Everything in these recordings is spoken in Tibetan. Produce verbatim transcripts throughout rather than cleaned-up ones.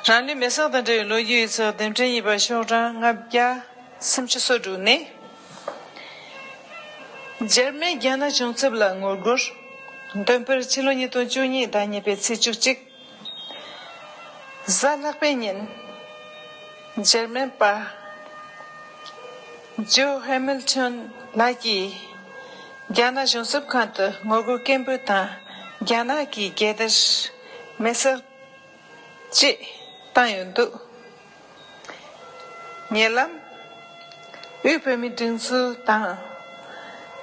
རང་ལུས་མེ་སྲེག་དང་འབྲེལ་བའི་ལོ་རྒྱུས་ཡིག་ཚགས་དེབ་ཕྲེང་གཉིས་པ་ཤོག་གྲངས་ལྔ་བརྒྱ་སུམ་ཅུ་སོ་དྲུག་ནས། འཇར་མན་རྒྱ་ནག་གཞུང་ཚབ་ལ་ངོ་རྒོལ། འདོན་སྤེལ་ཕྱི་ལོ་ཉིས་སྟོང་བཅུ་གཉིས་ཟླ་གཉིས་པའི་ཚེས་བཅུ་གཅིག་གཟའ་ལྷག་པའི་ཉིན། འཇར་མན་པ་ཇོ་ཧེ་མིལ་ཊོན་ལགས་ཀྱིས་རྒྱ་ནག་གཞུང་ཚབ་ཁང་དུ་ངོ་རྒོལ་སྐད་འབོད་དང་རྒྱ་ནག་གི་རྒྱལ་དར་མེ་སྲེག་ཅེས་བཏང་ཡོད་འདུག་ཉེ་ལམ། དབུས་བོད་མིའི་སྒྲིག་འཛུགས་དང་།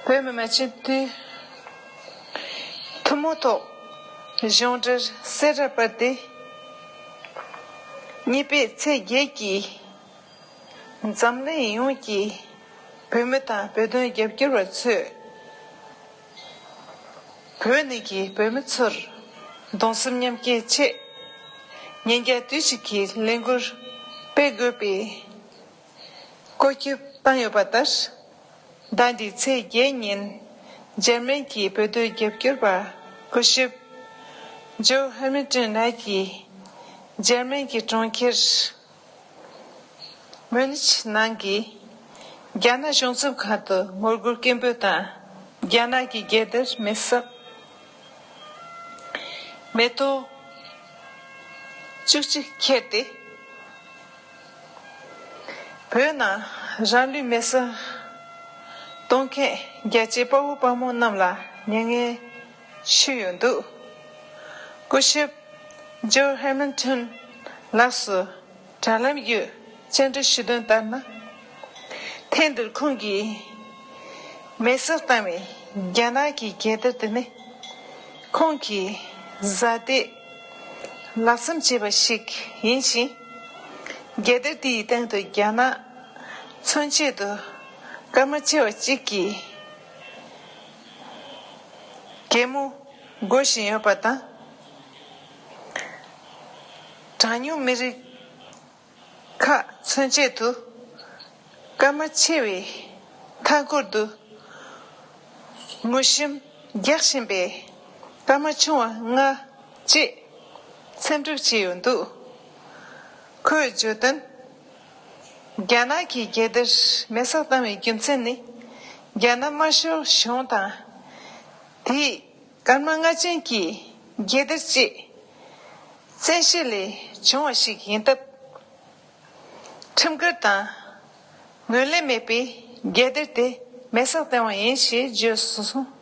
བོད་མི་མང་སྤྱི་འཐུས་ཐུན་མོང་ཐོག་གཞུང་འབྲེལ་གསལ་བསྒྲགས་སྤེལ་ཏེ། གཉིས་པའི་ཚེས་བརྒྱད་ཀྱི་འཛམ་གླིང་ཡོངས་ཀྱི་བོད་མི་དང་བོད་དོན་རྒྱབ་སྐྱོར་བ་ཚོས། བོད་ནང་གི་བོད་མི་ཚོར་གདུང་སེམས་མཉམ་སྐྱེད་ཆེད། ཉིན་རྒྱབ་དུས་གཅིག་གི་ལས་འགུལ་སྤེལ་དགོས་པའི་བཀོད་ཁྱབ་བཏང་ཡོད་པ་ལྟར། ཟླ་འདིའི་ཚེས་བརྒྱད་ཉིན། འཇར་མན་གྱི་བོད་དོན་རྒྱབ་སྐྱོར་པ་སྐུ་ཞབས་ཇོ་ཧེ་མིལ་ཊོན་ལགས་ཀྱིས། འཇར་མན་གྱི་གྲོང་ཁྱེར། མུ་ནིཆ་ནང་གི་རྒྱ་ནག་གཞུང་ཚབ་ཁང་དུ་ངོ་རྒོལ་སྐད་འབོད་དང་རྒྱ་ནག་གི་རྒྱལ་དར་མེ་སྲེག་མེ་ཏོག་བཅུ་གཅིག་ཁྱེར་ཏེ། བོད་ནང་རང་ལུས་མེ་སྲེག་གཏོང་མཁན་རྒྱལ་གཅེས་དཔའ་བོ་དཔའ་མོ་རྣམས་ལ་མྱ་ངན་ཞུས་ཡོད་འདུག་སྐུ་ཞབས་ཇོ་ཧེ་མིལ་ཊོན་ལགས་སུ། དྲ་ལམ་བརྒྱུད་བཅར་འདྲི་ཞུ་དོན་ལྟར་ན། ཐེངས་འདིར་ཁོང་གིས་མེ་སྲེག་བཏང་བའི་རྒྱ་ནག་གི་རྒྱལ་དར་དེ་ནི། ཁོང་གིས་བཟའ་ཟླས་ལག་བསམ་བྱས་པ་ཞིག་ཡིན་ཞིང་། རྒྱལ་དར་དེའི་སྟེང་དུ་རྒྱ་ནག་མཚོན་ཆེད་དུ་སྐར་མ་ཆེ་བ་གཅིག་གི་གད་མོ་དགོད་བཞིན་ཡོད་པ་དང་། གྲངས་ཉུང་མི་རིགས་ཁག་མཚོན་ཆེད་དུ་སྐར་མ་ཆེ་བའི་མཐའ་འཁོར་དུ་ངུ་ཤུམ་རྒྱག་བཞིན་པའི་སྐར་མ་ཆུང་བ་ལྔ་བཅས་འཚེམ་དྲུབ་བྱས་ཡོད་འདུག་ཁོས་བརྗོད་དོན། རྒྱ་ནག་གི་རྒྱལ་དར་མེ་སྲེག་བཏང་བའི་རྒྱུ་མཚན་ནི། རྒྱ་ནག་དམར་ཤོག་གཞུང་དང་། དེའི་སྐར་མ་ལྔ་ཅན་གྱི་རྒྱལ་དར་ཅིག་བཙན་ཤེད་ལས་བྱུང་བ་ཞིག་ཡིན་སྟབས། ཁྲིམས་འགལ་དང་ངོས་ལེན་མེད་པའི་རྒྱལ་དར་དེ་མེ་སྲེག་བཏང་བ་ཡིན་ཞེས་བརྗོད་སོང་།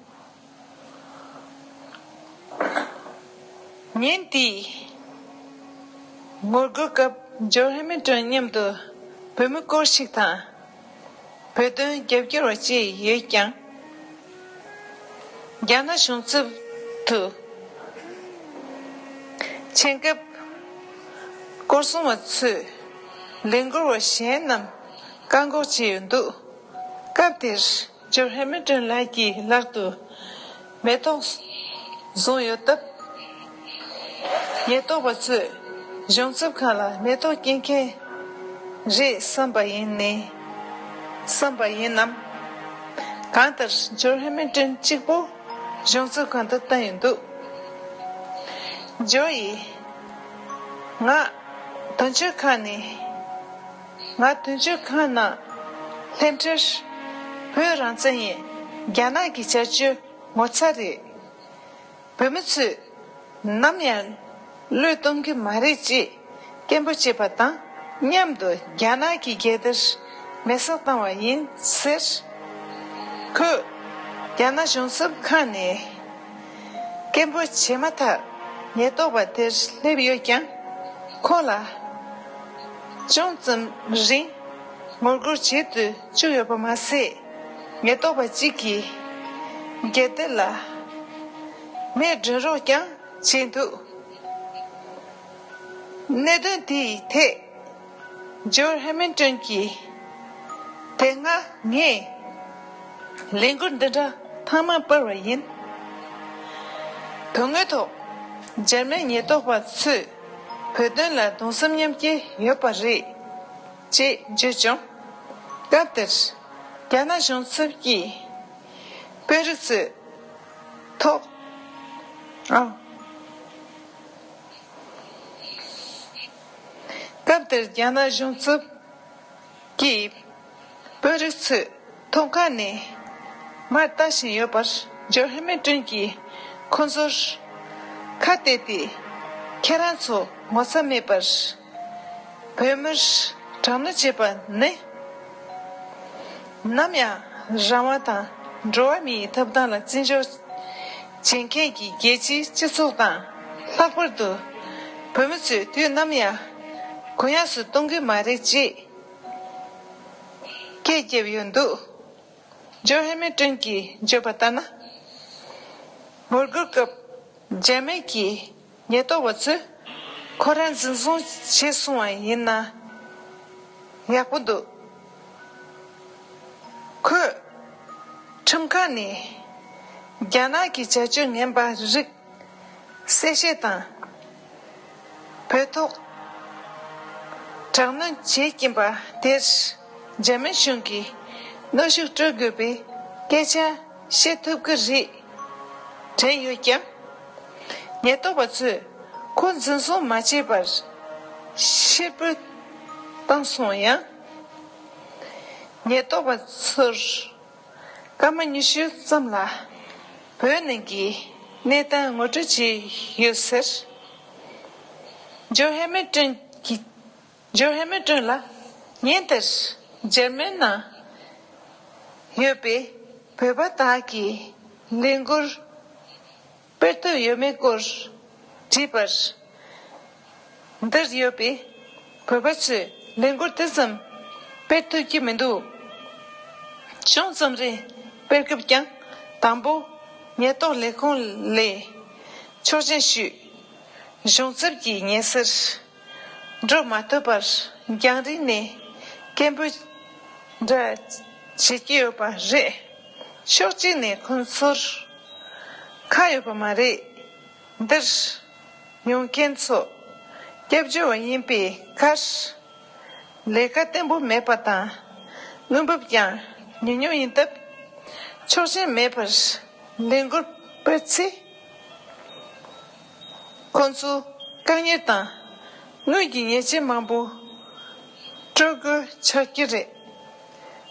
ཉིན་དེའི་ངོ་རྒོལ་སྐབས་ཇོ་ཧེ་མིལ་ཊོན་མཉམ་དུ་བོད་མི་སྐོར་ཞིག་དང་། བོད་དོན་རྒྱབ་སྐྱོར་བ་བཅས་ཡོད་ཀྱང་། རྒྱ་ནག་གཞུང་ཚབ་ཏུ་ཕྱིན་སྐབས། སྐོར་སྲུང་བ་ཚོས་ལས་འགུལ་བ་གཞན་རྣམས་བཀག་འགོག་བྱས་ཡོད་འདུག་སྐབས་དེར་ཇོར་ཧེ་མིལ་ཊོན་ལགས་ཀྱི་ལག་ཏུ་མེ་ཏོག་བཟུང་ཡོད་སྟབས། ཉེན་རྟོག་པ་ཚོས་གཞུང་ཚབ་ཁང་ལ་མེ་ཏོག་སྐྱེལ་མཁན་རེད་བསམ་པ་ཡིན་ནའི། བསམ་པ་ཡིན་ནམ། གང་ལྟར་ཇོར་ཧེ་མིལ་ཊོན་གཅིག་པོ་གཞུང་ཚབ་ཁང་དུ་བཏང་ཡོད་འདུག་ཇོ་ཡིས། ང་དོན་གཅོད་ཁང་ནས། ང་དོན་གཅོད་ཁང་ནང་སླེབས་འཕྲལ། བོད་རང་བཙན་ཡིན། རྒྱ་ནག་གི་བྱ་སྤྱོད་ངོ་ཚ་རེད། བོད་མི་ཚོས་ནམ་ཡང་བློས་གཏོང་གི་མ་རེད་ཅེས་སྐད་འབོད་བྱས་པ་དང་མཉམ་དུ་རྒྱ་ནག་གི་རྒྱལ་དར་མེ་སྲེག་བཏང་བ་ཡིན་ཟེར། ཁོས་རྒྱ་ནག་གཞུང་ཚབ་ཁང་ནས་སྐད་འབོད་བྱས་མ་ཐག་ཉེན་རྟོག་པ་དེར་སླེབས་ཡོད་ཀྱང་། ཁོང་ལ་ཅུང་ཙམ་རིང་ངོ་རྒོལ་བྱེད་དུ་བཅུག་ཡོད་པ་མ་ཟད། ཉེན་རྟོག་པ་གཅིག་གིས་རྒྱལ་དར་ལ་མེ་སྒྲོན་རོགས་ཀྱང་བྱས་འདུག་གནད་དོན་དེའི་ཐད་ཇོར་ཧེ་མིལ་ཊོན་གྱིས། དེ་སྔ་ངས་ལས་འགུལ་འདི་འདྲ་ཐེངས་མ་སྤེལ་བ་ཡིན། དོན་དངོས་ཐོག་འཇར་མན་ཉེན་རྟོག་པ་ཚོས་བོད་དོན་ལ་གདུང་སེམས་མཉམ་སྐྱེད་ཡོད་པ་རེད་ཅེས་བརྗོད་བྱུང་། སྐབས་དེར་རྒྱ་ནག་གཞུང་ཚབ་ཀྱིས་དཔོན་རིགས་ཚོས་ཐོག་ཨ། དེར་རྒྱ་ནག་གཞུང་ཚབ་ཀྱིས་དཔོན་རིགས་ཚོས་ཐོག་ཁ་ནས་མར་ལྟ་བཞིན་ཡོད་པར། ཇོར་ཧེ་མི་ཀྲིན་གྱིས་ཁོ་ཚོར་ཁ་གཏད་དེ། ཁྱེད་རང་ཚོ་ངོ་ཚ་མེད་པར་བོད་མིར་དྲག་གནོན་བྱེད་པ་ནི། ནམ་ཡང་རང་དབང་དང་འགྲོ་བ་མིའི་ཐོབ་ཐང་ལ་བརྩི་འཇོག་བྱེད་མཁན་གྱི་རྒྱལ་སྤྱིའི་སྤྱི་ཚོགས་དང་། ལྷག་པར་དུ་བོད་མི་ཚོས་དུས་ནམ་ཡང་གུ་ཡངས་སུ་གཏོང་གི་མ་རེད་ཅེས་སྐད་བརྒྱབ་ཡོད་འདུག་ཇོ་ཧེ་མི་ཀྲིན་གྱིས་བརྗོད་པ་ལྟར་ན། ངོ་རྒོལ་སྐབས་འཇར་མན་གྱི་ཉེན་རྟོག་པ་ཚོས་ཁོ་རང་འཛིན་བཟུང་བྱས་སོང་བ་ཡིན་ན་ཡག་པོ་འདུག་ཁོས་ཁྲིམས་ཁང་ནས་རྒྱ་ནག་གི་བྱ་སྤྱོད་ངན་པ་རིགས་གསལ་བཤད་དང་། བོད་ཐོག་དྲག་གནོན་བྱེད་ཀྱིན་པ་དེར་འཇར་མན་གཞུང་གིས་གནོན་ཤུགས་སྤྲོད་དགོས་པའི་སྐད་ཆ་བཤད་ཐུབ་ཀྱི་རེད་དྲན་ཡོད་ཀྱང་། ཉེན་རྟོག་པ་ཚོས་ཁོ་འཛིན་བཟུང་མ་བྱས་པར་ཕྱིར་འབུད་བཏང་སོང་ཡང་། ཉེན་རྟོག་པ་ཚོར་སྐར་མ་ཉི་ཤུ་ཙམ་ལ་བོད་ནང་གི་གནས་སྟངས་ངོ་སྤྲོད་བྱས་ཡོད་ཟེར། ཇོ་ཧེ་མི་ཀྲིན་གྱིས། ཇོ་ཧེ་མི་ཀྲིན་ལ་ཉིན་དེར་འཇར་མན་ནང་ཡོད་པའི་བོད་པ་དག་གིས་ལས་འགུལ་སྤེལ་ཐུབ་ཡོད་མེད་སྐོར་དྲིས་པར། འདིར་ཡོད་པའི་བོད་པ་ཚོས་ལས་འགུལ་དེ་ཙམ་སྤེལ་ཐུབ་ཀྱི་མི་འདུག་ཅུང་ཙམ་རེ་སྤེལ་སྐབས་ཀྱང་དང་པོ་ཉེན་རྟོག་ལས་ཁུངས་ལས་ཆོག་མཆན་ཞུས། གཞུང་ཚབ་ཀྱི་ཉེ་སར་འགྲོ་མ་ཐུབ་པར་རྒྱང་རིང་ནས་སྐད་འབོད་འདྲ་བྱེད་ཀྱི་ཡོད་པ་རེད། ཕྱོགས་གཅིག་ནས་ཁོང་ཚོར་ཁག་ཡོད་པ་མ་རེད། འདིར་ཡོང་མཁན་ཚོ་སྐྱབས་བཅོལ་བ་ཡིན་པའི་ཁར། ལས་ཀ་བརྟན་པོ་མེད་པ་དང་། དངུལ་འབབ་ཀྱང་ཉུང་ཉུང་ཡིན་སྟབས། ཆོག་མཆན་མེད་པར་ལས་འགུལ་སྤེལ་ཚེ། ཁོང་ཚོ་དཀའ་ངལ་དང་དངུལ་གྱི་ཉེས་ཆད་མང་པོ་སྤྲོད་དགོས་ཆགས་ཀྱི་རེད།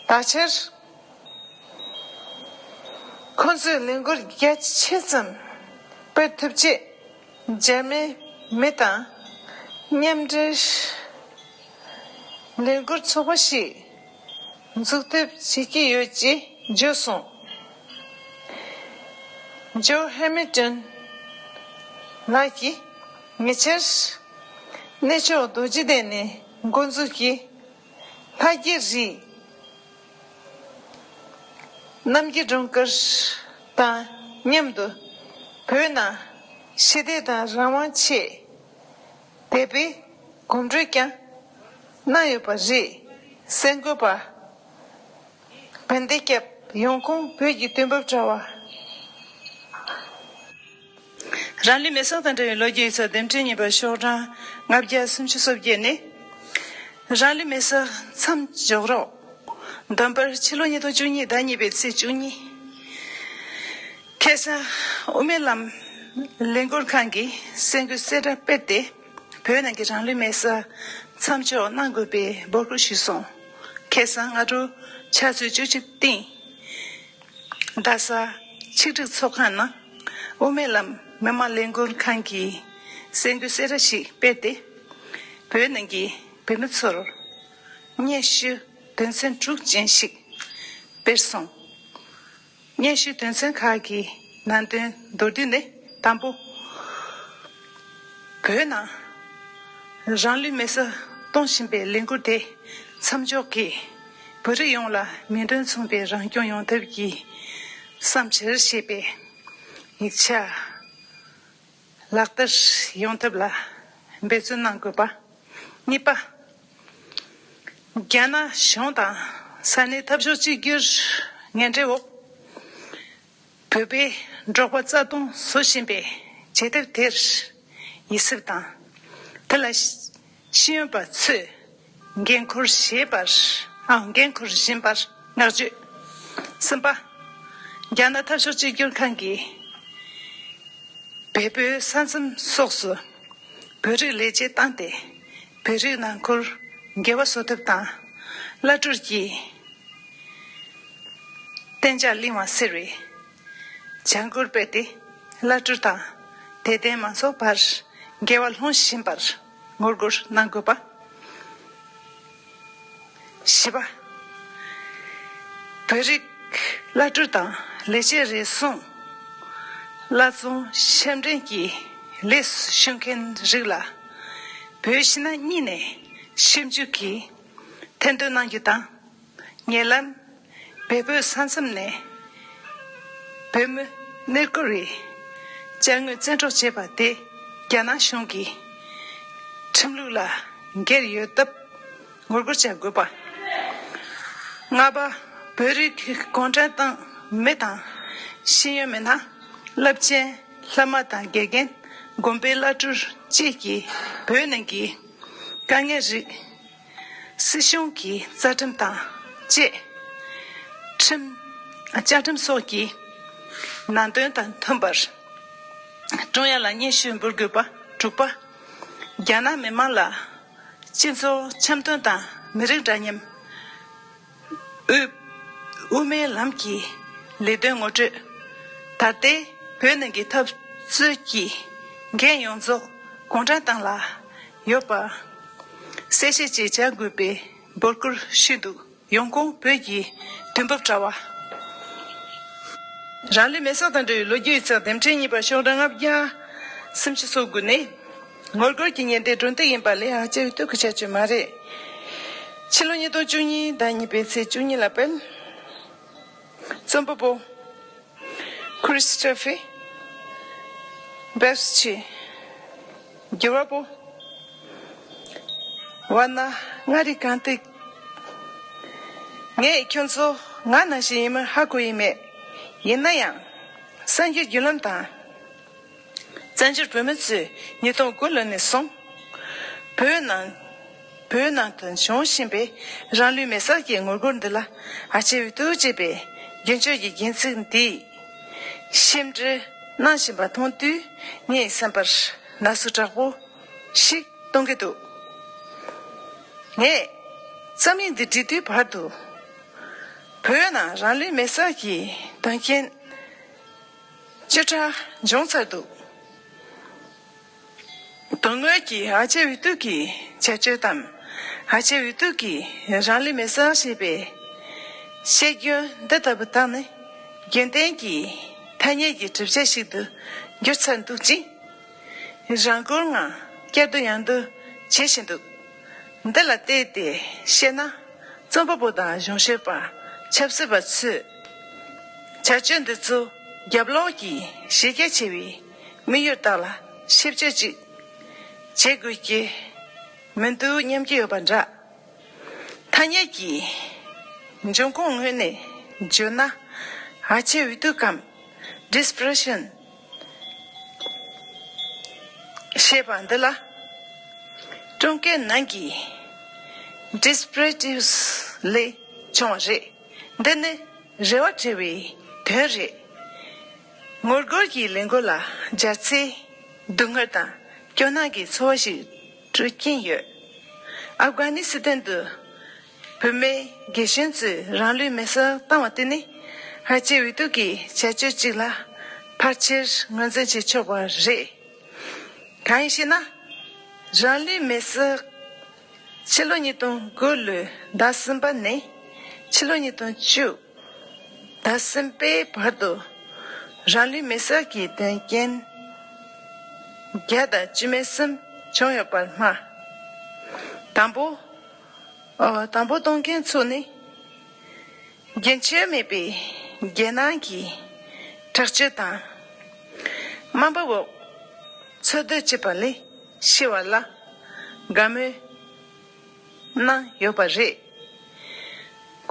ད་ཆར་ཁོང་ཚོས་ལས་འགུལ་རྒྱ་ཆེ་ཙམ་སྤེལ་ཐུབ་ཆེད། འཇར་མན་མི་དང་མཉམ་འབྲེལ་ལས་འགུལ་ཚོགས་པ་ཞིག་འཛུགས་ཐབས་བྱེད་ཀྱི་ཡོད་ཅེས་བརྗོད་སོང་། ཇོ་ཧེ་མི་ཀྲིན་ལགས་ཀྱིས་ཉེ་ཆར་གནས་མཆོག་རྡོ་རྗེ་གདན་ནས་འགོ་འཛུགས་ཀྱིས་ལྷ་རྒྱལ་རི་རྣམ་རྒྱལ་སྒྲོལ་དཀར་དང་མཉམ་དུ་བོད་ནང་ཞི་བདེ་དང་རང་དབང་ཆེད་དད་པའི་གོམ་བགྲོད་ཀྱང་གནང་ཡོད་པ་རེད། གསར་འགོད་པ་བན་དེ་སྐྱབས། ཡོང་ཁུངས་བོད་ཀྱི་དུས་བབ་དྲ་བ། རང་ལུས་མེ་སྲེག་དང་འབྲེལ་བའི་ལོ་རྒྱུས་ཡིག་ཚགས་དེབ་ཕྲེང་གཉིས་པ་ཤོག་གྲངས་ལྔ་བརྒྱ་སུམ་ཅུ་སོ་བརྒྱད་ནས། རང་ལུས་མེ་སྲེག་མཚམས་འཇོག་རོགས། བསྡོམས་པར་ཕྱི་ལོ་ཉིས་སྟོང་བཅུ་གཉིས་ཟླ་གཉིས་པའི་ཚེས་བཅུ་གཉིས། ཁ་སང་དབུ་མའི་ལམ་ལས་འགུལ་ཁང་གིས་གསར་འགོད་གསལ་བསྒྲགས་སྤེལ་ཏེ། བོད་ནང་གི་རང་ལུས་མེ་སྲེག་མཚམས་འཇོག་གནང་དགོས་པའི་འབོད་སྐུལ་ཞུས་སོང་། ཁ་སང་སྔ་དྲོ་ཆུ་ཚོད་བཅུ་གཅིག་སྟེང་རྡ་ས་ཆིག་སྒྲིལ་ཚོགས་ཁང་ནང་དབུ་མའི་ལམ་མི་མང་ལས་འགུལ་ཁང་གིས་གསར་འགོད་གསལ་བསྒྲགས་ཤིག་སྤེལ་ཏེ། བོད་ནང་གི་བོད་མི་ཚོར་སྙན་ཞུ་དོན་ཚན་དྲུག་ཅན་ཞིག་སྤེལ་སོང་། སྙན་ཞུའི་དོན་ཚན་ཁག་གི་ནང་དོན་མདོར་བསྡུས་ནི། དང་པོ། བོད་ནང་རང་ལུས་མེ་སྲེག་གཏོང་བཞིན་པའི་ལས་འགུལ་དེ་མཚམས་འཇོག་གིས་བོད་རིགས་ཡོངས་ལ་མིང་དོན་མཚུངས་པའི་རང་སྐྱོང་ཡོང་ཐབས་ཀྱི་བསམ་འཆར་ཞེས་པའི་ཡིག་ཆ་ལག་བསྟར་ཡོང་ཐབས་ལ་འབད་བརྩོན་གནང་དགོས་པ། གཉིས་པ། རྒྱ་ནག་གཞུང་དང་ས་གནས་འཐབ་ཕྱོགས་གཅིག་གྱུར་ངན་འབྲེལ་འོག་བོད་པའི་འབྲོག་པ་རྩ་སྟོང་བཟོ་བཞིན་པའི་བྱེད་ཐབས་དེར་ཡིད་སེམས་དང་། དེ་ལ་ཤེས་ཡོན་པ་ཚོས་འགན་འཁུར་བཞེས་པར། ཨང་། འགན་འཁུར་བཞིན་པར་བསྔགས་བརྗོད། གསུམ་པ། རྒྱ་ནག་འཐབ་ཕྱོགས་གཅིག་གྱུར་ཁང་གིས་བལ་པོའི་ས་མཚམས་སོགས་སུ་བོད་རིགས་ལས་བྱེད་བཏང་སྟེ། བོད་རིགས་ནང་ཁུལ་དགེ་བ་གསོག་ཐབས་དང་། བླ་སྤྲུལ་གྱིས་གཏན་འཇགས་གླིང་བ་ཟེར་བའི་བྱ་འགུལ་སྤེལ་ཏེ། བླ་སྤྲུལ་དང་དད་ལྡན་མང་ཚོགས་བར་འགལ་བ་སློང་བཞིན་པར་ངོ་རྒོལ་གནང་དགོས་པ། བཞི་པ། བོད་རིགས་བླ་སྤྲུལ་དང་ལས་བྱེད་རེ་ཟུང་བླ་བཙོང་ཤ་འདྲེན་གྱི་ལས་སུ་ཞུགས་མཁན་རིགས་ལ། བོད་ཕྱི་ནང་གཉིས་ནས་ཞིབ་འཇུག་གིས་ཐེར་འདོན་གནང་རྒྱུ་དང་། ཉེ་ལམ་བལ་བོད་ས་མཚམས་ནས་བོད་མི་གནས་སྐོར་བའི་དཔྱ་དངུལ་བཙན་འཕྲོག་བྱས་པ་དེ་རྒྱ་ནག་གཞུང་གི་ཁྲིམས་ལུགས་ལ་འགལ་ཡོད་སྟབས། ངོ་རྒོལ་བྱ་དགོས་པ། ལྔ་པ། བོད་རིགས་གུང་ཁྲན་ཏང་མི་དང་ཤེས་ཡོན་མི་སྣ། རླབས་ཆེན་བླ་མ་དང་དགེ་རྒན། དགོན་པའི་བླ་སྤྲུལ་བཅས་ཀྱིས་བོད་ནང་གི་དཀའ་ངལ་རིགས་སྲིད་གཞུང་གི་རྩ་ཁྲིམས་དང་བཅས་ཁྲིམས། བཅའ་ཁྲིམས་སོགས་ཀྱི་ནང་དོན་དང་མཐུན་པར་ཀྲུང་དབྱང་ལ་སྙན་ཞུ་འབུལ་དགོས་པ། དྲུག་པ། རྒྱ་ནག་མི་དམངས་ལ་སྤྱི་ཚོགས་འཆམ་མཐུན་དང་མི་རིགས་འདྲ་མཉམ། དབུ་དབུ་མའི་ལམ་གྱི་ལས་དོན་ངོ་སྤྲོད། ད་ལྟའི་བོད་ནང་གི་འཐབ་རྩོད་ཀྱི་འགན་ཡོངས་རྫོགས་གུང་ཁྲན་ཏང་ལ་ཡོད་པ་གསལ་བཤད་ཅིག་བྱ་དགོས་པའི་འབོད་སྐུལ་ཞུས་འདུག་ཡོང་ཁུངས་བོད་ཀྱི་དུས་བབ་དྲ་བ། རང་ལུས་མེ་སྲེག་དང་འབྲེལ་བའི་ལོ་རྒྱུས་ཡིག་ཚགས་དེབ་ཕྲེང་གཉིས་པ་ཤོག་གྲངས་ལྔ་བརྒྱ་སུམ་ཅུ་སོ་དགུ་ནས། ངོ་རྒོལ་གྱི་ཉེན་བརྡའི་སྒྲོ་འདེགས་ཡིན་པ་ལས་ཨ་ཅེ་ཡི་སྟོད་ཀྱི་ཁྱད་ཆོས་མ་རེད། ཕྱི་ལོ་ཉིས་སྟོང་བཅུ་གཉིས་ཟླ་གཉིས་པའི་ཚེས་བཅུ་གཉིས་ལ་སྤེལ། རྩོམ་པ་པོ། ཁྲི་སི་ཊོ་ཕེ། བེབ་སི་ཆི། འགྱུར་བ་པོ། ཝ་ན་མངའ་རིས་གངས་ཏི། ངས་ཁྱོད་ཚོ་ང་ནང་བཞིན་ཡིན་མིན་ཧ་གོ་ཡི་མེད། ཡིན་ན་ཡང་། གསར་འགྱུར་བརྒྱུད་ལམ་དང་། བཙན་བྱོལ་བོད་མི་ཚོས་ཉིས་སྟོང་དགུ་ལོ་ནས་བཟུང་། བོད་ནང་། བོད་ནང་དུ་འབྱུང་བཞིན་པའི་རང་ལུས་མེ་སྲེག་གི་ངོ་རྒོལ་འདི་ལ་ཨ་ཅེ་ཝི་ཏུ་ཅེས་པའི་རྒྱུན་སྤྱོད་ཀྱི་འགན་འཛིན་འདིས་ཞིབ་འབྲི་གནང་བཞིན་པ་མཐོང་དུས། ངའི་བསམ་པར་ན་ཟུག་དྲག་པོ་ཞིག་གཏོང་གི་འདུག་ངས་རྩོམ་ཡིག་འདི་བྲིས་དུས་བར་དུ། བོད་ནང་རང་ལུས་མེ་སྲེག་གི་དོན་རྐྱེན་བཅུ་ཕྲག་འབྱུང་ཚར་འདུག་དོན་དངོས་ཀྱི་ཨ་ཅེ་ཝི་ཏུ་གི་བྱ་སྤྱོད་དམ། ཨ་ཅེ་ཝི་ཏུ་གིས་རང་ལུས་མེ་སྲེག་བྱས་པའི་བཤད་རྒྱུན་འདི་ལྟ་བུ་དག་ནི་རྒྱུན་ལྡན་གྱི་ཐ་སྙད་ཀྱི་གྲུབ་ཆ་ཞིག་ཏུ་གྱུར་ཚར་འདུག་ཅིང་། རང་འཁུལ་ངང་བསྐྱར་ཟློས་ཡང་ཟློས་བྱེད་བཞིན་འདུག་འདི་ལ་བལྟས་ཏེ་བཤད་ན། རྩོམ་པ་པོ་དང་གཞུང་ཞབས་པ། ཆབ་སྲིད་པ་ཚོས་བྱ་སྤྱོད་འདི་ཚོ་རྒྱབ་ལོགས་ཀྱི་གཞི་རྒྱ་ཆེ་བའི་དམིགས་ཡུལ་དག་ལ་ཞིབ་དཔྱོད་ཅིག་བྱེད་དགོས་ཀྱི་མི་འདུག་སྙམ་གྱི་ཡོད་པ་འདྲ། ཐ་སྙད་ཀྱི་འབྱུང་ཁུངས་ངོས་ནས་བརྗོད་ན། ཨ་ཅེ་ཝི་ཏུ་གམ། ཌིས་པི་རེ་ཤན་ཞེས་པ་འདི་ལ། ཀྲུང་སྐད་ནང་གི་ཌིས་པི་རེ་ཊིབ་སི་ལས་བྱུང་བ་རེད། འདི་ནི་རེ་བ་བྲལ་བའི་དོན་རེད། ངོ་རྒོལ་གྱི་ལས་འགུལ་ལ་རྒྱ་ཆེའི་སྡུག་བསྔལ་དང་སྐྱོ་སྣང་གི་ཚོར་བ་ཞིག་སྤྲོད་ཀྱིན་ཡོད། ཨབ་གྷ་ནི་སི་ཐན་དུ་བུད་མེད་དགེ་གཞོན་ཚོས་རང་ལུས་མེ་སྲེག་བཏང་བ་དེ་ནི་ཨ་ཅེ་ཝི་ཏུ་གི་བྱ་སྤྱོད་ཅིག་ལ་ཕལ་ཆེར་ངོས་འཛིན་བྱེད་ཆོག་པ་རེད། གང་ཡིན་ཞེ་ན། རང་ལུས་མེ་སྲེག་ཕྱི་ལོ་ཉིས་སྟོང་དགུ་ལོའི་ཟླ་གསུམ་པ་ནས་ཕྱི་ལོ་ཉིས་སྟོང་བཅུ་ཟླ་གསུམ་པའི་བར་དུ་རང་ལུས་མེ་སྲེག་གི་དོན་རྐྱེན་བརྒྱ་དང་བཅུ་མེད་གསུམ་བྱུང་ཡོད་པར་སྨྲ། དང་པོ། ཨོ། དང་པོ་གཏོང་མཁན་ཚོ་ནི། རྒྱུན་ཆད་མེད་པའི་རྒྱལ་ནང་གི་དྲག་སྤྱོད་དང་། དམའ་འབེབས་འོག་འཚོ་སྡོད་བྱེད་པ་ལས་ཤི་བ་ལ་དགའ་མོས་གནང་ཡོད་པ་རེད།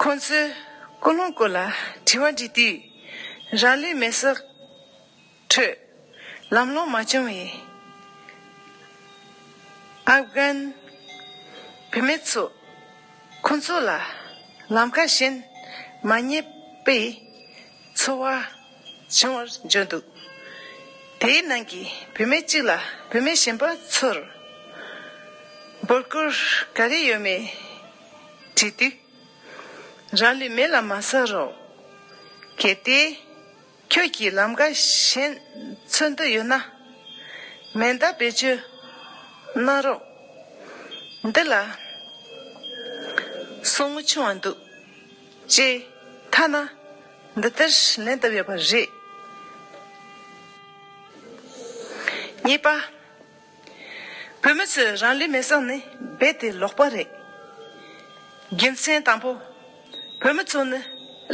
ཁོང་ཚོའི་ཀུན་སློང་སྐོར་ལ་དྲི་བ་འདྲི་དུས། རང་ལུས་མེ་སྲེག་ཁྲོད་ལམ་ལྷོང་མ་བྱུང་བའི་ཨབ་གྷན་བུད་མེད་ཚོ། ཁོང་ཚོ་ལ་ལམ་ཁ་གཞན་མ་རྙེད་པའི་ཚོར་བ་བྱུང་བར་བརྗོད་འདུག་དེའི་ནང་གི་བུད་མེད་གཅིག་ལ་བུད་མེད་གཞན་པ་ཚོར། འབོད་སྐུལ་ག་རེ་ཡོད་མེད་དྲིས་དུས། རང་ལུས་མེ་ལ་མ་བསྲེགས་རོགས། གལ་ཏེ་ཁྱོད་ཀྱིས་ལམ་ཁ་གཞན་འཚོལ་འདོད་ཡོད་ན། མེ་མདའ་བེད་སྤྱོད་གནང་རོགས། འདི་ལ་སོར་མོ་ཆུང་བ་འདུག་ཅེས་ཐ་ན་འདི་ལྟར་ལན་བཏབ་ཡོད་པ་རེད། གཉིས་པ། བོད་མི་ཚོས་རང་ལུས་མེ་བསྲེགས་ནི་རྦད་དེ་ལོག་པ་རེད། རྒྱུ་མཚན་དང་པོ། བོད་མི་ཚོ་ནི་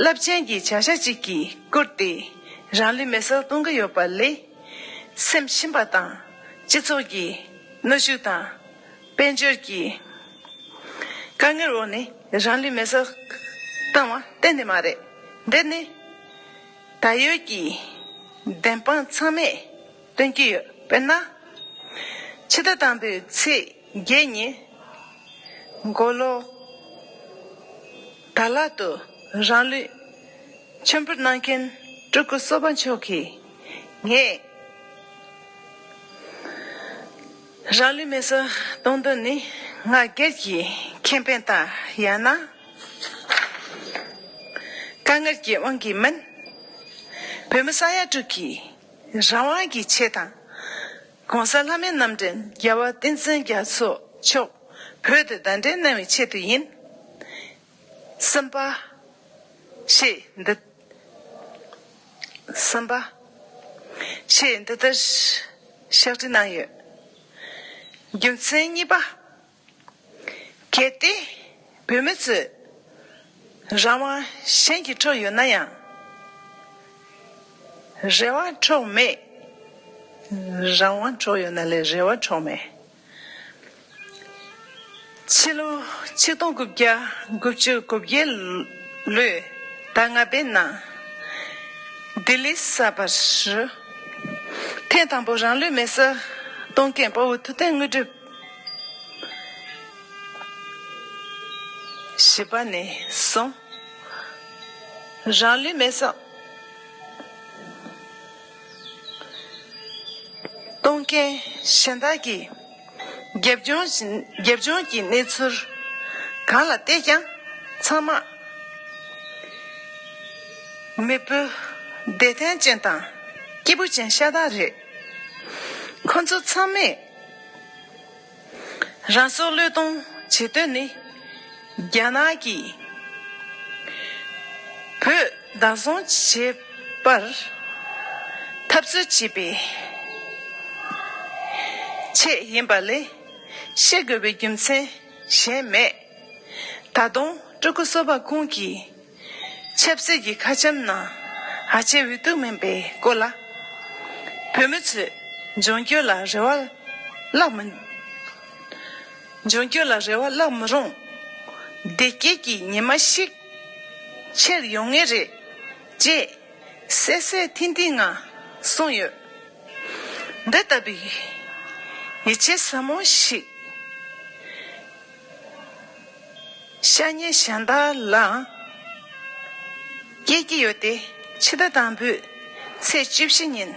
རླབས་ཆེན་གྱི་བྱ་གཞག་ཅིག་གིས་བསྐུལ་ཏེ་རང་ལུས་མེ་བསྲེགས་གཏོང་གི་ཡོད་པ་ལས། སེམས་ཞུམ་པ་དང་སྤྱི་ཚོགས་ཀྱི་གནོན་ཤུགས་དང་དཔལ་འབྱོར་གྱི་དཀའ་ངལ་འོག་ནས་རང་ལུས་མེ་བསྲེགས་བཏང་བ་གཏན་ནས་མ་རེད། འདི་ནི་ད་ཡོད་ཀྱི་བདེན་དཔང་ཚང་མས་སྟོན་གྱི་ཡོད། དཔེར་ན། ཕྱི་ཟླ་དང་པོའི་ཚེས་བརྒྱད་ཉིན། མགོ་ལོག་དར་ལག་ཏུ་རང་ལུས་མཆོད་འབུལ་གནང་མཁན་སྤྲུལ་སྐུ་སོག་པ་མཆོག་གིས། ངས་རང་ལུས་མེ་བསྲེགས་གཏོང་དོན་ནི་ང་སྒེར་གྱི་ཁེ་ཕན་དང་། ཡང་ན་དཀའ་ངལ་གྱི་དབང་གིས་མིན། བོད་མི་ས་ཡ་དྲུག་གི་རང་དབང་གི་ཆེད་དང་། ༸གོང་ས་ལྷ་མིའི་རྣམ་འདྲེན་རྒྱལ་བ་བསྟན་འཛིན་རྒྱ་མཚོ་མཆོག་བོད་དུ་གདན་འདྲེན་གནང་བའི་ཆེད་དུ་ཡིན། གསུམ་པ། ཞེས་འདི། གསུམ་པ། ཞེས་འདི་ལྟར་ཕྱག་བྲིས་གནང་ཡོད། རྒྱུ་མཚན་གཉིས་པ། གལ་ཏེ་བོད་མི་ཚོས་རང་དབང་གཞན་གྱིས་འཕྲོག་ཡོད་ན་ཡང་། རེ་བ་འཕྲོག་མེད། རང་དབང་འཕྲོག་ཡོད་ན་ལས་རེ་བ་འཕྲོག་མེད། ཕྱི་ལོ་ཆིག་སྟོང་དགུ་བརྒྱ་དགུ་བཅུ་གོ་བརྒྱད་ལོའི་ཟླ་ལྔ་པའི་ནང་ལྡི་ལི་གསར་པར། ཐེངས་དང་པོ་རང་ལུས་མེ་བསྲེགས་གཏོང་མཁན་དཔའ་བོ་ཐུབ་བསྟན་དངོས་གྲུབ། བཞི་པ་ནས་བཟུང་རང་ལུས་མེ་བསྲེགས་གཏོང་མཁན་གཞན་དག་གིས་རྒྱབ་ལྗོངས་རྒྱབ་ལྗོངས་ཀྱི་གནས་ཚུལ་གང་ལ་བལྟས་ཀྱང་ཚང་མ་མི་བུ་བདེ་ཐང་ཅན་དང་སྐྱིད་པོ་ཅན་ཤ་སྟག་རེད། ཁོ་ཚོ་ཚང་མས་རང་སྲོག་བློས་གཏོང་བྱེད་དོན་ནི་རྒྱ་ནག་གིས་བོད་བདག་བཟུང་བྱེད་པར་འཐབ་རྩོད་བྱེད་པའི་ཆེད་ཡིན་པ་ལས་བཤད་དགོས་པའི་རྒྱུ་མཚན་གཞན་མེད། ད་དུང་སྤྲུལ་སྐུ་སོག་པ་ཁོང་གིས་ཆབ་སྲིད་ཀྱི་ཁ་བྱང་ནང་ཧ་ཅང་འུ་ཐུག་མིན་པའི་སྐོར་ལ། བོད་མི་ཚོས་འབྱུང་འགྱུར་ལ་རེ་བ་བརླག་མི། འབྱུང་འགྱུར་ལ་རེ་བ་བརླག་མི་རུང་། བདེ་སྐྱིད་ཀྱི་ཉི་མ་ཞིག་འཁྱེར་ཡོང་ངེས་རེད་ཅེས་གསལ་གསལ་ཐིང་ཐིང་ངང་གསུངས་ཡོད། འདི་ལྟ་བུའི་ཡིད་ཆེས་ཟབ་མོ་ཞིག་ཤ་ཉེ་གཞན་དག་ལའང་སྐྱེ་གི་ཡོད་དེ། ཕྱི་ཟླ་དང་པོའི་ཚེས་བཅུ་བཞི་ཉིན་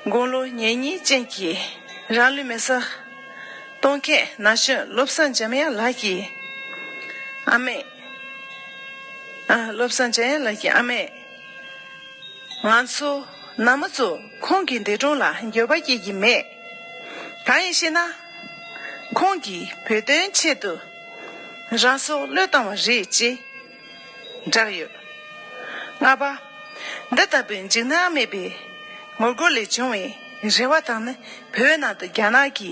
དགུང་ལོ་ཉེར་གཉིས་ཅན་གྱི་རང་ལུས་མེ་བསྲེགས་གཏོང་མཁན་ན་གཞོན་བློ་བཟང་འཇམ་དབྱངས་ལགས་ཀྱིས། ཨ་མས། ཨ། བློ་བཟང་འཇམ་དབྱངས་ལགས་ཀྱིས། ཨ་མས། ང་ཚོ་ནང་མི་ཚོ་ཁོང་གི་འདས་གྲོངས་ལ་འགྱོད་པ་སྐྱེ་གི་མེད། གང་ཡིན་ཞེ་ན། ཁོང་གིས་བོད་དོན་ཆེད་དུ་རང་སྲོག་བློས་བཏང་བ་རེད་ཅེས་བསྒྲགས་ཡོད། ལྔ་པ། འདི་ལྟ་བུའི་འཇིགས་སྣང་མེད་པའི་ངོ་རྒོལ་ལས་བྱུང་བའི་རེ་བ་དང་ནི། བོད་ནང་དུ་རྒྱ་ནག་གི་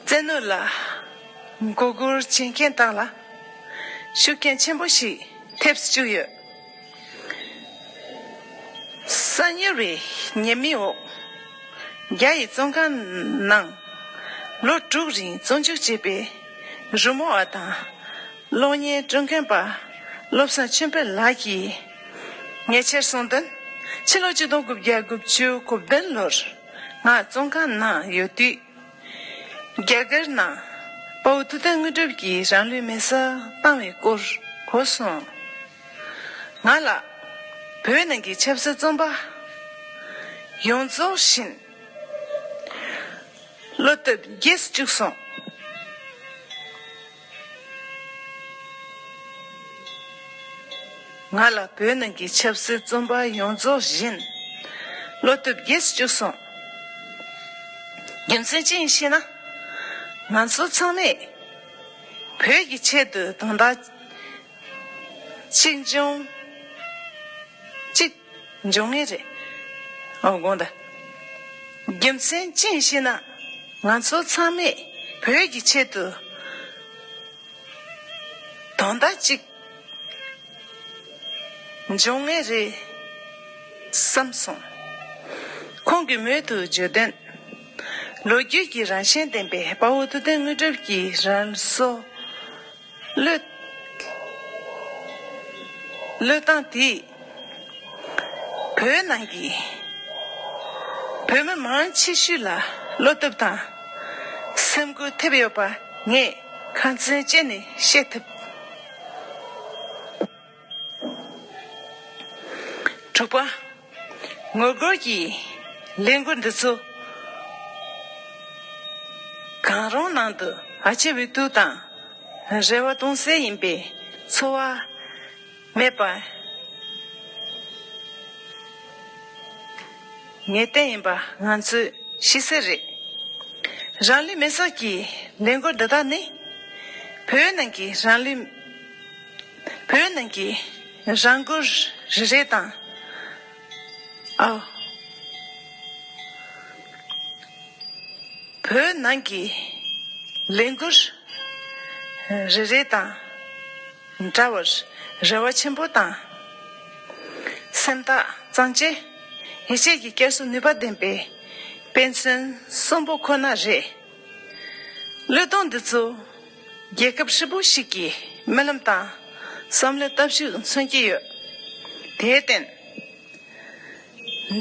བཙན་གནོན་ལ་མགོ་སྒུར་བྱེད་མཁན་དག་ལ་ཤུགས་རྐྱེན་ཆེན་པོ་ཞིག་ཐེབས་བཅུག་ཡོད། གསར་ཉར་བའི་ཉེས་མིང་འོག་རྒྱ་ཡི་བཙོན་ཁང་ནང་ལོ་དྲུག་རིང་བཙོན་འཇུག་བྱས་པའི་རི་མོ་བ་དང་གློག་བརྙན་སྤྲོད་མཁན་པ་བློ་བཟང་ཆོས་འཕེལ་ལགས་ཀྱིས་ཉེ་ཆར་གསུངས་དོན། ཕྱི་ལོ་ཆིག་སྟོང་དགུ་བརྒྱ་དགུ་བཅུ་གོ་བདུན་ལོར་ང་བཙོན་ཁང་ནང་ཡོད་དུས། རྒྱ་གར་ནང་དཔའ་བོ་ཐུབ་བསྟན་དངོས་གྲུབ་ཀྱིས་རང་ལུས་མེ་བསྲེགས་བཏང་བའི་སྐོར་གོ་སོང་། ང་ལ་བོད་ནང་གི་ཆབ་སྲིད་བཙོན་པ་ཡོངས་རྫོགས་བཞིན་བློ་སྟོབས་རྒྱས་སུ་བཅུག་སོང་། ང་ལ་བོད་ནང་གི་ཆབ་སྲིད་བཙོན་པ་ཡོངས་རྫོགས་བཞིན་བློ་སྟོབས་རྒྱས་སུ་བཅུག་སོང་། རྒྱུ་མཚན་ཅི་ཡིན་ཞེ་ན། ང་ཚོ་ཚང་མས་བོད་ཀྱི་ཆེད་དུ་དོན་དག་གཅིག་འབྱུང་གཅིག་འབྱུང་ངེས་རེད། ཨོ་དགོངས་དག་རྒྱུ་མཚན་ཅི་ཡིན་ཞེ་ན། ང་ཚོ་ཚང་མས་བོད་ཀྱི་ཆེད་དུ་དོན་དག་གཅིག་འབྱུང་ངེས་རེད་བསམ་སོང་། ཁོང་གིས་མུ་མཐུད་བརྗོད་དོན། ལོ་རྒྱུས་ཀྱི་རང་བཞིན་ལྡན་པའི་དཔའ་བོ་ཐུབ་བསྟན་དངོས་གྲུབ་ཀྱི་རང་སྲོག་བློས་བློས་བཏང་དེས། བོད་ནང་གི་བོད་མི་མང་ཆེ་ཤོས་ལ་བློ་སྟོབས་དང་སེམས་འགུལ་ཐེབས་ཡོད་པ་ངས་ཁ་ཚོན་བཅད་ནས་བཤད་ཐུབ། དྲུག་པ། ངོ་རྒོལ་གྱི་ལས་འགུལ་འདི་ཚོ་གང་རུང་ནང་དུ་ཨ་ཆེ་བི་ཏུ་དང་རེ་བ་གཏོང་སྲོལ་ཡིན་པའི་ཚོར་བ་མེད་པ་ངེས་གཏན་ཡིན་པ་ང་ཚོས་ཤེས་གསལ་རེད། རང་ལུས་མེར་སྲེག་གི་ལས་འགུལ་འདི་དག་ནི་བོད་ནང་གི་རང་ལུས་བོད་ནང་གི་རང་འགུལ་རེ་རེ་དང་། ཨ། བོད་ནང་གི་ལས་འགུལ་རེ་རེ་དང་འདྲ་བར་རེ་བ་ཆེན་པོ་དང་། སེམས་ཐག་གཙང་བཅད། ཡིད་ཆེས་ཀྱི་བསྐྱར་གསོ་ནུས་པ་ལྡན་པའི་དཔེ་མཚོན་གསོན་པོ་ཁོ་ན་རེད། བློས་གཏོང་འདི་ཚོ་རྒྱལ་ཁབ་ཧྲིལ་པོ་ཞིག་གི་སྨོན་ལམ་དང་བསམ་བློའི་སྟོབས་ཤུགས་མཚོན་གྱི་ཡོད། དེར་བརྟེན།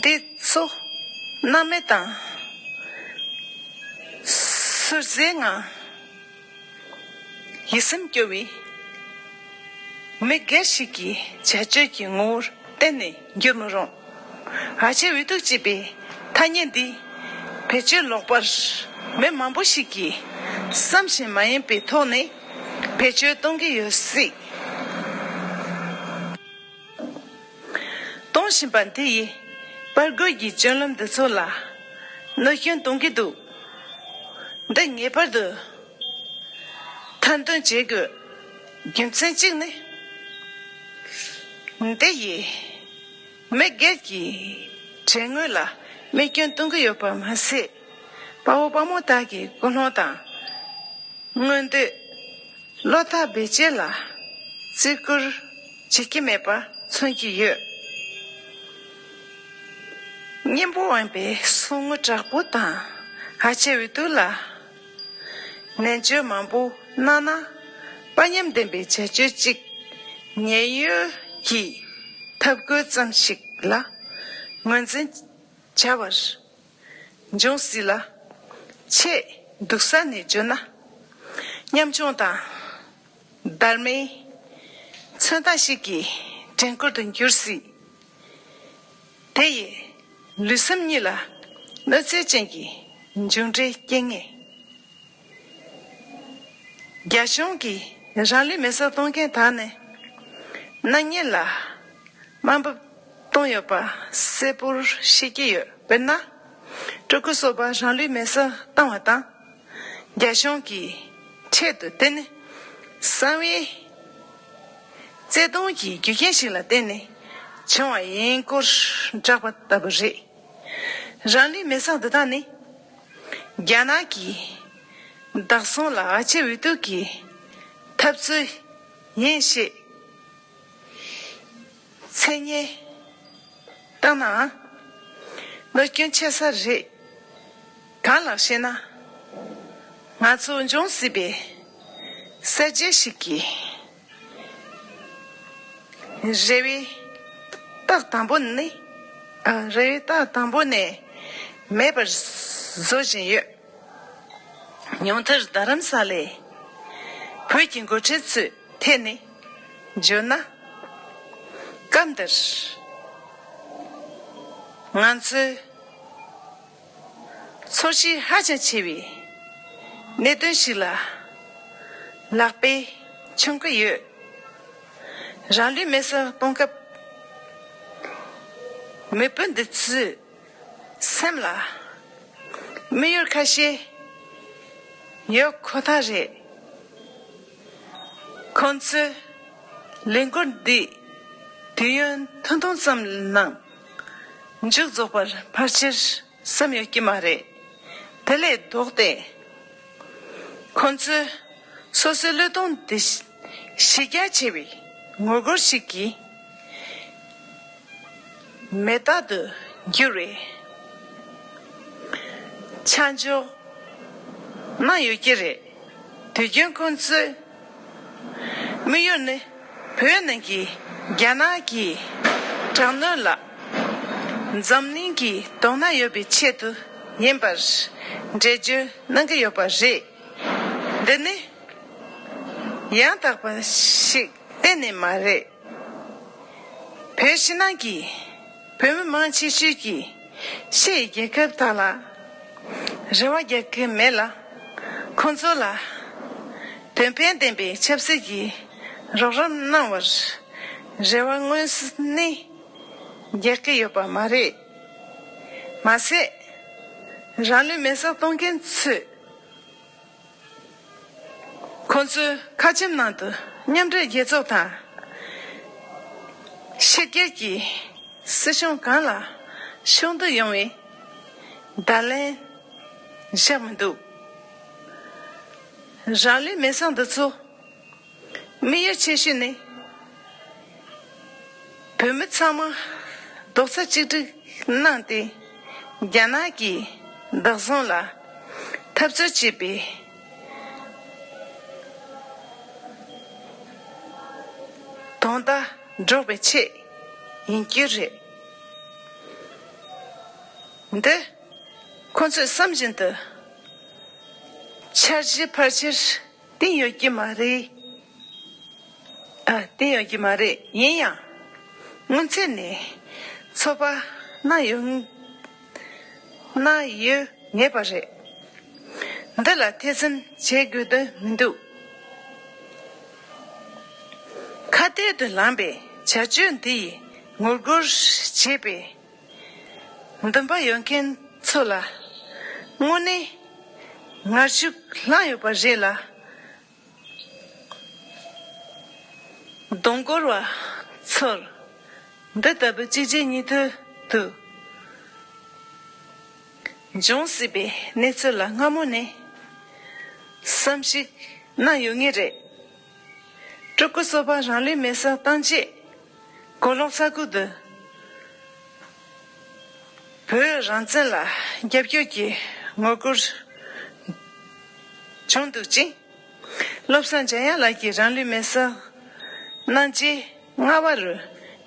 འདི་ཚོ་སྣང་མེད་དང་ཟུར་ཟའི་ངང་ཡིད་སེམས་སྐྱོ་བའི་མི་སྒེར་ཞིག་གི་བྱ་སྤྱོད་ཀྱི་ངོ་བོར་གཏན་ནས་འགྱུར་མི་རུང་། ཨ་ཆེ་འུ་ཐུག་ཅེས་པའི་ཐ་སྙད་འདི་བེད་སྤྱོད་ལོག་པར་མི་མང་པོ་ཞིག་གིས་བསམ་བཞིན་མ་ཡིན་པའི་ཐོག་ནས་བེད་སྤྱོད་གཏོང་གི་ཡོད་སྲིད། གཏོང་བཞིན་པ་འདི་ཡིས་དཔའ་རྒོད་ཀྱི་སྤྱོད་ལམ་འདི་ཚོ་ལ་གནོད་སྐྱོན་གཏོང་གི་འདུག་འདི་ངེས་པར་དུ་ཐེར་འདོན་བྱེད་དགོས། རྒྱུ་མཚན་གཅིག་ནི། འདི་ཡིས་མི་སྒེར་གྱི་དྲན་ངོས་ལ་རྨས་སྐྱོན་གཏོང་གི་ཡོད་པ་མ་ཟད། དཔའ་བོ་དཔའ་མོ་དག་གི་ཀུན་སློང་དང་། མངོན་འདོད། བློ་ཐག་རྦད་བཅད་ལ་བརྩི་བཀུར་བྱེད་ཀྱི་མེད་པ་མཚོན་གྱི་ཡོད། སྙིང་པོ་དབེན་པའི་གསུང་ངུ་དྲག་པོ་དང་ཧ་ཅང་འུ་ཐུག་ལ་ནན་བརྗོད་མང་པོ་གནང་ན་དཔའ་ཉམས་ལྡན་པའི་བྱ་སྤྱོད་ཅིག་ཉེན་གཡོལ་གྱི་ཐབས་བཀོད་ཙམ་ཞིག་ལ་ངོས་འཛིན་བྱ་བར། འབྱུང་སྲིད་ལ། ཆེས་སྡུག་ས་ནས་བརྗོད་ན། ཉམ་ཆུང་དང་སྡར་མའི་མཚོན་རྟགས་ཤིག་གི་དྲན་སྐུལ་དུ་འགྱུར་སྲིད། དེ་ཡིས་ལུས་སེམས་གཉིས་ལ་གནོད་འཚེ་ཅན་གྱི་མཇུག་འབྲས་སྐྱེ་ངེས། རྒྱ་གཞུང་གིས་རང་ལུས་མེར་སྲེག་གཏོང་མཁན་དག་ནི་སྣང་བརྙན་ལ་དམའ་འབེབས་བཏང་ཡོད་པ་གསལ་པོར་ཤེས་ཀྱི་ཡོད། དཔེར་ན། སྤྲུལ་སྐུ་སོགས་པ་རང་ལུས་མེར་སྲེག་བཏང་བ་དང་། རྒྱ་གཞུང་གིས་འཕྲལ་དུ་དེ་ནི་གསང་བའི་བརྩེ་དུང་གི་རྒྱུ་རྐྱེན་ཞིག་ལ་བརྟེན་ནས་བྱུང་བ་ཡིན་སྐོར་བསྒྲགས་པ་ལྟ་བུ་རེད། རང་ལུས་མེར་སྲེག་འདི་དག་ནི། རྒྱ་ནག་གིས་བདག་སྲུང་ལ་ཨ་ཆེ་འུ་ཐུག་གི་འཐབ་རྩོད་ཡིན་ཞེས་མཚན་སྙན་བཏང་ནའང་གནོད་སྐྱོན་ཆེ་ས་རེད། གང་ལགས་ཤེ་ན། ང་ཚོ་འབྱུང་སྲིད་པའི་གསར་བརྗེ་ཞིག་གི་རེ་བའི་རྟགས་དང་པོ་ནི། ཨ། རེ་བའི་རྟགས་དང་པོ་ནས་མེད་པར་བཟོ་བཞིན་ཡོད། ཉུང་མཐར་རྡ་རམ་ས་ལའི་བོད་ཀྱི་འགོ་ཁྲིད་ཚོའི་ཐད་ནས་བརྗོད་ན། སྐབས་འདིར་ང་ཚོས་ཚོར་ཤེས་ཧ་ཅང་ཆེ་བའི་གནད་དོན་ཞིག་ལ་ལག་པས་མཆོང་གི་ཡོད། རང་ལུས་མེར་སྲེག་གཏོང་སྐབས། མི་བུ་འདི་ཚོའི་སེམས་ལ་དམིགས་ཡུལ་ཁ་ཤས་ཡོད་ཁོ་ཐག་རེད། ཁོང་ཚོས་ལས་འགུལ་འདི་དུས་ཡུན་ཐུང་ཐུང་ཙམ་ནང་མཇུག་རྫོགས་པར་ཕལ་ཆེར་བསམ་ཡོད་ཀྱི་མ་རེད། དེ་ལས་ལྡོག་སྟེ། ཁོང་ཚོས་སོ་སོའི་བློས་གཏོང་འདི་གཞི་རྒྱ་ཆེ་བའི་ངོ་རྒོལ་ཞིག་གི་མེ་སྟག་ཏུ་འགྱུར་བའི་ཆ་འཇོག་གནང་ཡོད་ཀྱི་རེད། དུས་རྒྱུན་ཁོང་ཚོའི་དམིགས་ཡུལ་ནི་བོད་ནང་གི་རྒྱ་ནག་གི་དྲག་གནོན་ལ་འཛམ་གླིང་གི་དོ་སྣང་ཡོད་པའི་ཆེད་དུ་ཡིན་པར་འགྲེལ་བརྗོད་གནང་གི་ཡོད་པ་རེད། འདི་ནི་ཡང་དག་པ་ཞིག་གཏན་ནས་མ་རེད། བོད་ཕྱི་ནང་གི་བོད་མི་མང་ཆེ་ཤོས་ཀྱིས་ཕྱི་ཡི་རྒྱལ་ཁབ་དག་ལ་རེ་བ་རྒྱག་གི་མེད་ལ། ཁོང་ཚོ་ལ་དོན་ཕན་ལྡན་པའི་ཆབ་སྲིད་ཀྱི་རོགས་རམ་གནང་བར་རེ་བ་དངོས་སུ་ནི་རྒྱག་གི་ཡོད་པ་མ་རེད། མ་ཟད། རང་ལུས་མེར་སྲེག་གཏོང་མཁན་ཚོས། ཁོང་ཚོའི་ཁ་ཆེམས་ནང་དུ་མཉམ་འབྲེལ་རྒྱལ་ཚོགས་དང་ཕྱི་རྒྱལ་གྱི་སྲིད་གཞུང་གང་ལ་ཤོག་འདུ་ཡོང་བའི་བརྡ་ལན་བཞག་མི་འདུག་རང་ལུས་མེར་སྲེག་འདི་ཚོ་དམིགས་ཡུལ་ཆེ་ཤོས་ནི། བོད་མི་ཚང་མ་རྡོག་རྩ་གཅིག་སྒྲིལ་གནང་སྟེ། རྒྱ་ནག་གི་བདག་བཟུང་ལ་འཐབ་རྩོད་བྱེད་པའི་དོན་དག་སྒྲོག་པའི་ཆེད་ཡིན་རྒྱུ་རེད། འདི་ཁོང་ཚོས་བསམ་བཞིན་དུ་འཆར་གཞི་ཕལ་ཆེར་བཏིང་ཡོད་ཀྱི་མ་རེད། ཨ། བཏིང་ཡོད་ཀྱི་མ་རེད། ཡིན་ཡང་། སྔོན་ཚུད་ནས་ཚོད་དཔག་གནང་ཡོད། གནང་ཡོད་ངེས་པ་རེད། འདི་ལ་ཐེ་ཚོམ་བྱེད་དགོས་དོན་མི་འདུག་ཁ་གཏད་དུ་ལངས་པའི་བྱ་སྤྱོད་འདི་ཡིས་ངོ་རྒོལ་བྱེད་པའི་འདུན་པ་ཡོད་མཁན་ཚོ་ལ་དངོས་གནས་ངར་ཤུགས་བསླངས་ཡོད་པ་རེད་ལ། རྡུང་སྐོར་བ་ཚོར་འདི་ལྟ་བུ་གཅིག་རྗེས་གཉིས་མཐུད་དུ་འབྱུང་སྲིད་པའི་གནས་ཚུལ་ལ་སྔ་མོ་ནས་བསམ་གཞིག་གནང་ཡོད་ངེས་རེད། སྤྲུལ་སྐུ་སོགས་པ་རང་ལུས་མེར་སྲེག་བཏང་རྗེས་གོ་ལོག་ས་ཁུལ་དུ་བོད་རང་བཙན་ལ་རྒྱབ་སྐྱོར་གྱི་ངོ་རྒོལ་བྱུང་འདུག་ཅིང་། བློ་བཟང་འཇམ་དབྱངས་ལགས་ཀྱིས་རང་ལུས་མེར་སྲེག་གནང་རྗེས་སྔ་བ་རུ་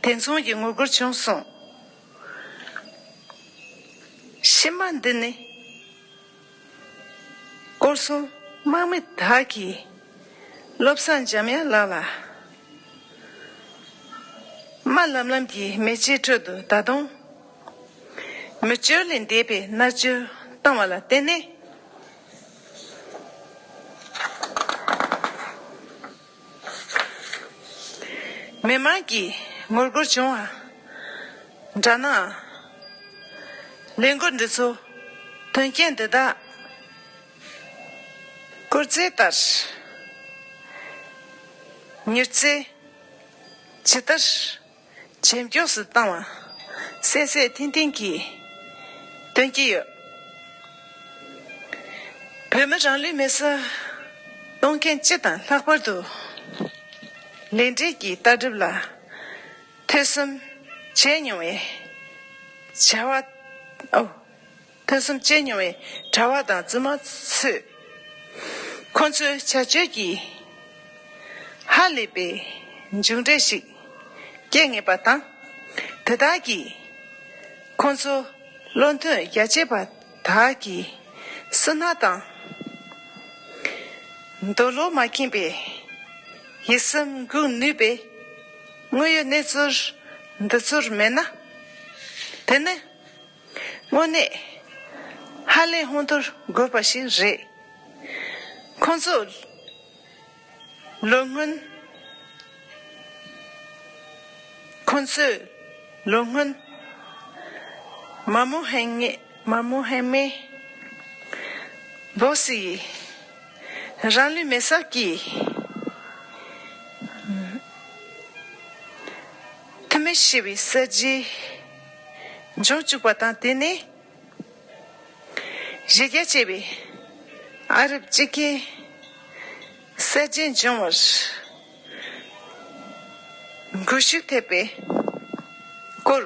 དེ་མཚུངས་ཀྱི་ངོ་རྒོལ་བྱུང་སོང་། ཕྱི་མ་འདི་ནི་སྐོར་སྲུང་དམག་མི་དག་གིས་བློ་བཟང་འཇམ་དབྱངས་ལགས་ལ་དམའ་ལམ་ལམ་གྱི་མེ་ལྕེའི་ཁྲོད་དུ་ད་དུང་མི་བཅོལ་ལས་འདས་པའི་མནར་གཅོད་བཏང་བ་ལ་བརྟེན་ནས། མི་མང་གིས་ངོ་རྒོལ་བྱུང་བ་འདྲ་ནའང་། ལས་འགུལ་འདི་ཚོ་དོན་རྐྱེན་འདི་དག་སྐུལ་ཚད་ལྟར་མྱུར་ཚད་ཇི་ལྟར་ཇེ་མགྱོགས་སུ་བཏང་བ་གསལ་གསལ་ཐིང་ཐིང་གིས་སྟོན་གྱི་ཡོད། བོད་མི་རང་ལུས་མེར་སྲེག་གཏོང་མཁན་སྤྱི་དང་ལྷག་པར་དུ་ལས་འབྲས་ཀྱི་ལྟ་གྲུབ་ལ་ཐོས་བསམ་བྱས་མྱོང་བའི་བྱ་བ། ཨོ། ཐོས་བསམ་བྱས་མྱོང་བའི་གྲྭ་བ་དང་བཙུན་མ་ཚོས་ཁོང་ཚོའི་བྱ་སྤྱོད་ཀྱིས་ཧ་ལས་པའི་མཇུག་འབྲས་ཤིག་སྐྱེལ་ངེས་པ་དང་། དེ་དག་གིས་ཁོང་ཚོ་བློ་མཐུན་རྒྱ་ཆེ་བ་དག་གི་བསོད་ནམས་དང་འདོད་བློ་མ་ཁེངས་པའི་ཡིད་སེམས་འགུག་ནུས་པའི་དངོས་ཡོད་གནས་ཚུལ་འདི་ཚོར་མེད་ན། དེ་ནི། དངོས་གནས་ཧ་ལས་ཧོན་ཐོར་དགོས་པ་ཞིག་རེད། ཁོང་ཚོ་ལོ་སྔོན་ ཁོང་ཚོས་ལོ་སྔོན་མ་མོ་ཧེ་ངེ་མ་མོ་ཧེ་མེ་བོ་སི་ཡིས་རང་ལུས་མེ་སྲེག་གིས་ཐུ་མི་ཞེས་པའི་གསར་བརྗེ་འབྱུང་བཅུག་པ་དང་། དེ་ནས་གཞི་རྒྱ་ཆེ་བའི་ཨ་རབ་སྤྱི་ཁའི་གསར་བརྗེ་འབྱུང་བར་འགུལ་ཤུགས་ཐེབས་པའི་སྐོར་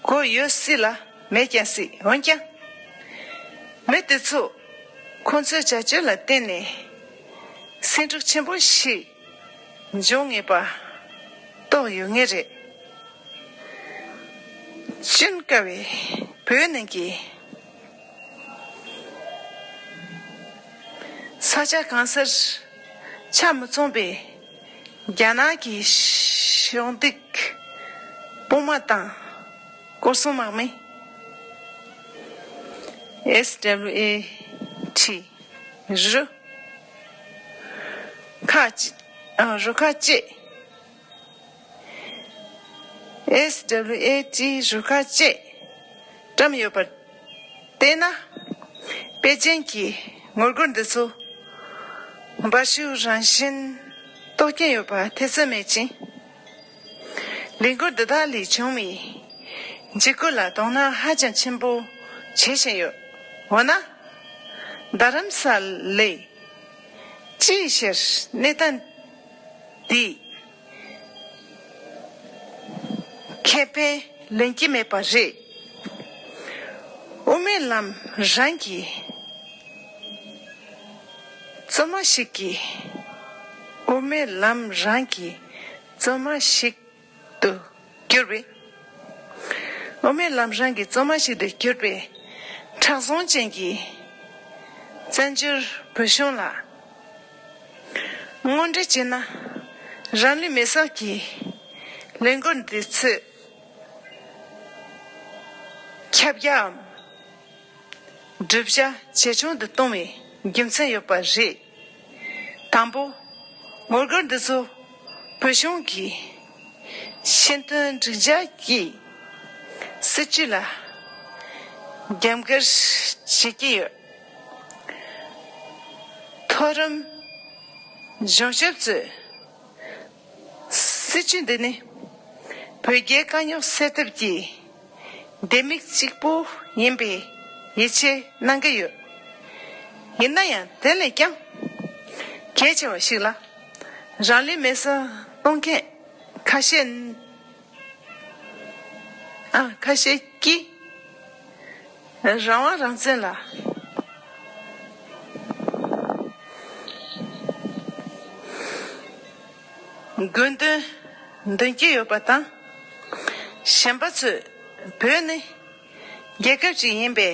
གོ་ཡོད་སྲིད་ལ་མེད་ཀྱང་སྲིད། འོན་ཀྱང་མི་དེ་ཚོ་ཁོང་ཚོའི་བྱ་སྤྱོད་ལ་བརྟེན་ནས་སེམས་འཁྲུག་ཆེན་པོ་ཞིག་འབྱུང་ངེས་པ་རྟོགས་ཡོད་ངེས་རེད། ཅུན་ཀ་བའི་བོད་ནང་གི་ས་ཆ་གང་སར་ཆ་མི་ཚང་པའི་རྒྱ་ནག་གི་ཕྱོགས་འདེགས་དཔུང་དམག་དང་སྐོར་སྲུང་དམག་མི་S W A T རུ་ཁག་ཅིག་ཨ་རུ་ཁག་ཅིག S W A T རུ་ཁག་ཅིག་བཀྲམ་ཡོད་པར་བལྟས་ན། པེ་ཅིན་གྱི་ངོ་རྒོལ་འདི་ཚོ་འབར་ཤུགས་རང་བཞིན་རྟོགས་ཀྱིན་ཡོད་པ་ཐེ་ཚོམ་མེད་ཅིང་། ལས་འགུལ་འདི་དག་ལས་བྱུང་བའི་འཇིགས་སྐུལ་ལ་དོ་སྣང་ཧ་ཅང་ཆེན་པོ་བྱེད་བཞིན་ཡོད། འོ་ན། རྡ་རམ་ས་ལའི་སྤྱིའི་ཕྱིར་གནས་སྟངས་འདིས་ཁེ་ཕན་ལེན་གྱི་མེད་པ་རེད། དབུ་མའི་ལམ་རང་གི་བཙུན་མ་ཞིག་གིས། དབུ་མའི་ལམ་རང་གི་བཙུན་མ་ཞིག་ཏུ་གྱུར་པའི། དབུ་མའི་ལམ་རང་གི་བཙུན་མ་ཞིག་ཏུ་གྱུར་པའི་མཁྲེགས་བཟུང་ཅན་གྱི་བཙན་བྱོལ་བོད་གཞུང་ལ། དངོས་འབྲེལ་བྱས་ན། རང་ལུས་མེ་སྲེག་གི་ལས་འགུལ་འདི་ཚོས་ཁྱབ་རྒྱའམ་བསྒྲུབ་བྱ་ཇེ་ཆུང་དུ་གཏོང་བའི་རྒྱུ་མཚན་ཡོད་པ་རེད། དང་པོ། ངོ་རྒོལ་འདི་ཚོ་བོད་གཞུང་གི་ཤེས་ལྡན་སྒྲིག་འཇགས་ཀྱི་སྲིད་ཇུས་ལ་རྒྱབ་འགལ་བྱེད་ཀྱི་ཡོད། མཐོ་རིམ་གཞུང་ཞབས་ཚོས། སྲིད་ཇུས་འདི་ནི་བོད་རྒྱའི་དཀའ་རྙོག་སེལ་ཐབས་ཀྱི་ལྡེ་མིག་གཅིག་པུ་ཡིན་པའི་ཡིད་ཆེས་གནང་གི་ཡོད། ཡིན་ན་ཡང་དེ་ལས་ཀྱང་གལ་ཆེ་བ་ཞིག་ལ། རང་ལུས་མེ་སྲེག་གཏོང་མཁན་ཁ་ཤས། ཨ། ཁ་ཤས་ཀྱིས་རང་དབང་རང་བཙན་ལ་དགོས་འདུན་འདོན་གྱི་ཡོད་པ་དང་། གཞན་པ་ཚོས་བོད་ནི་རྒྱལ་ཁབ་ཅིག་ཡིན་པའི་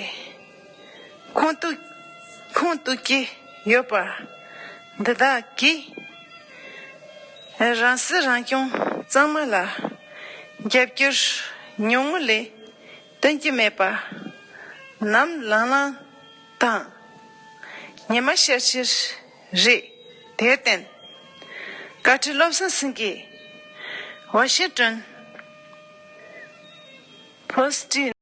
ཁུངས་གཏུགས་ཁུངས་གཏུགས་ཀྱི་ཡོད་པ་འདི་དག་གིས། རང་སྲིད་རང་སྐྱོང་གཙང་མ་ལ་རྒྱབ་སྐྱོར་ཉུང་ངུ་ལས་སྟོན་གྱི་མེད་པ་ནམ་ལངས་ལངས་དང་ཉི་མ་ཤར་ཤར་རེད། དེར་བརྟེན། བཀའ་ཁྲི་བློ་བཟང་སེང་གེས་ཝ་ཤིང་ཏོན་པོ་སི་ཊི་